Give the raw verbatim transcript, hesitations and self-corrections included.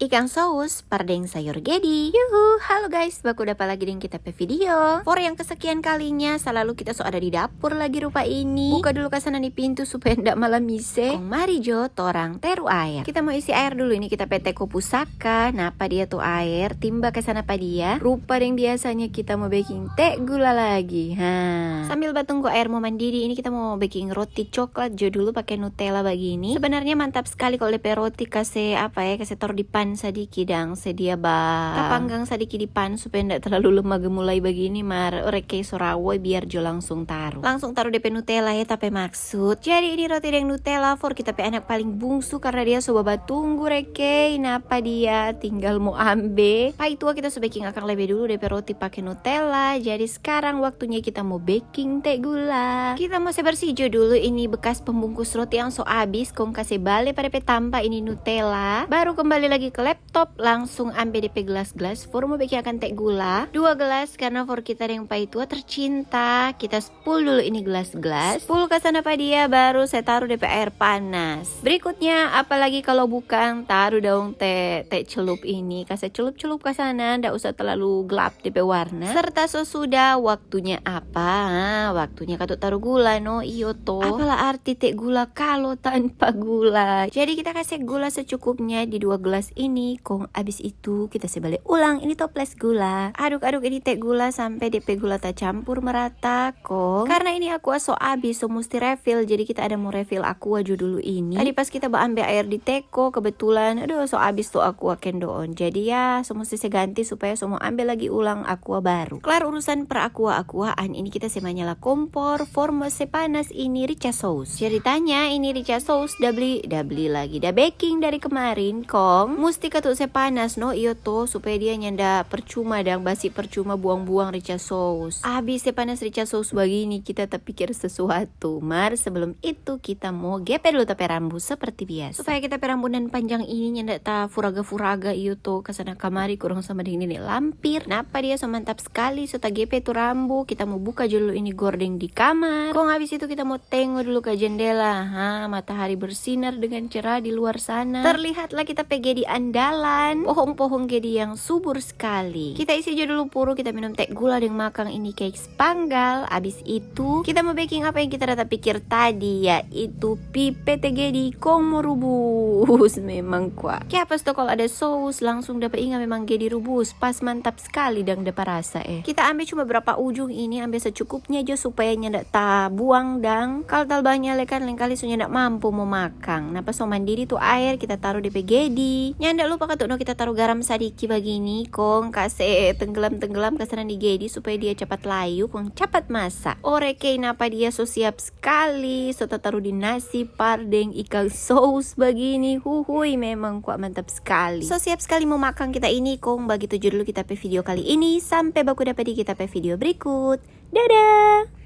Ikang sous par deng sayur gedi. Yuhu, halo guys, baku dapa lagi deng kita pe video. For yang kesekian kalinya, salalu kita so ada di dapur lagi rupa ini. Buka dulu ka sana ni pintu supaya nda malam mise. Kong mari jo, torang teru aer. Kita mo isi aer dulu, ini kita pe teko pusaka. Napa dia tu aer, timba ka sana pa dia. Rupa deng biasanya kita mo beking te gula lagi. Ha. Sambil batunggu aer mo mandidi, ini kita mo beking roti coklat jo dulu pake Nutella bagini. Sebenarnya mantap skali kalu depe roti kase apa ya, kase taru di pan sadiki dang sedia ba tapanggang sadiki di pan supaya nda terlalu lemah gemulai bagini, mar orekei so rawoi biar jo langsung taru. Langsung taru depe Nutella ya, tapi maksud. Jadi ini roti deng Nutella for kita pe anak paling bungsu karena dia so babatunggu rekei. Napa dia tinggal mo ambe. Paitua kita so beking akang lebe dulu depe roti pake Nutella. Jadi skarang waktunya kita mo beking te gula. Kita mo se bersih jo dulu ini bekas pembungkus roti yang so abis, kong kase bale pa depe tampa ini Nutella. Baru kembali lagi ke laptop, langsung ambe depe gelas-gelas for mo beking akang te gula. Dua gelas karena for kita deng paitua tercinta. Kita spul dulu ini gelas-gelas. Spul ka sana pa dia, baru se taru depe aer panas. Berikutnya, apalagi kalu bukang taru daong te, te celup ini. Kase celup-celup ka sana, nda usah terlalu gelap depe warna. Serta so sudah, waktunya apa? Ha, waktunya katu taru gula, no? Iyo to. Apalah arti te gula kalu tanpa gula? Jadi kita kase gula secukupnya di dua gelas ini, kong abis itu kita se bale ulang ini toples gula. Aduk-aduk ini te gula sampe depe gula tacampur merata, kong karna ini aqua so abis, so musti refill, jadi kita ada mo refill aqua jo dulu ini. Tadi pas kita baambe aer di teko, kebetulan, aduh, so abis tu aqua kendoon. Jadi ya, so musti se ganti supaya so mo ambe lagi ulang aqua baru. Klar urusan per aqua-aquaan, ini kita se manyala kompor, for mo se panas ini rica sous. Ceritanya ini rica sous da bli, da bli lagi, da beking dari kemarin, kong musti katu se panas, no, iyo to, supaya dia nyanda percuma dang, basi percuma buang-buang rica sous. Abis se panas rica sous bagini, kita tapikir sesuatu. Mar sebelum itu, kita mo gepe dulu ta pe rambu seperti biasa. Supaya kita pe rambu nan panjang ini nyanda tafuraga-furaga, iyo to, kasana kamari kurang sama deng nene lampir. Napa dia so mantap skali, so tagepe tu rambu. Kita mo buka jo dulu ini gordeng di kamar. Kong abis itu kita mo tengo dulu ka jendela. Ha, matahari bersinar dengan cerah di luar sana. Terlihatlah kita pe gedi andalan, pohong-pohong gedi yang subur skali. Kita isi jo dulu puru, kita minum te gula deng makang ini cake panggal. Abis itu, kita mo beking apa yang kita da tapikir tadi, yaitu pipe te gedi kong mo rubus. Memang kwa. Kiapa sto kalu ada sous, langsung dapa inga memang gedi rubus. Pas mantap skali dang dapa rasa, eh. Kita ambe cuma berapa ujung ini, ambe secukupnya jo supaya nyanda tabuang dang. Kalu talalu banya le kan lengkali so nyanda mampu mo makang. Napa so mandidi tu aer, kita taru depe gedi. Nyanda lupa katu no kita taru garam sadiki bagini, kong kase tenggelam-tenggelam kasana di gedi supaya dia capat layu, kong capat masa. Orekei napa dia so siap skali, so tataru di nasi par deng ikang sous bagini. Huhui, memang kwa mantap skali. So siap skali mo makang kita ini, kong bagitu jo dulu kita pe video kali ini. Sampe baku dapa di kita pe video berikut. Dadah!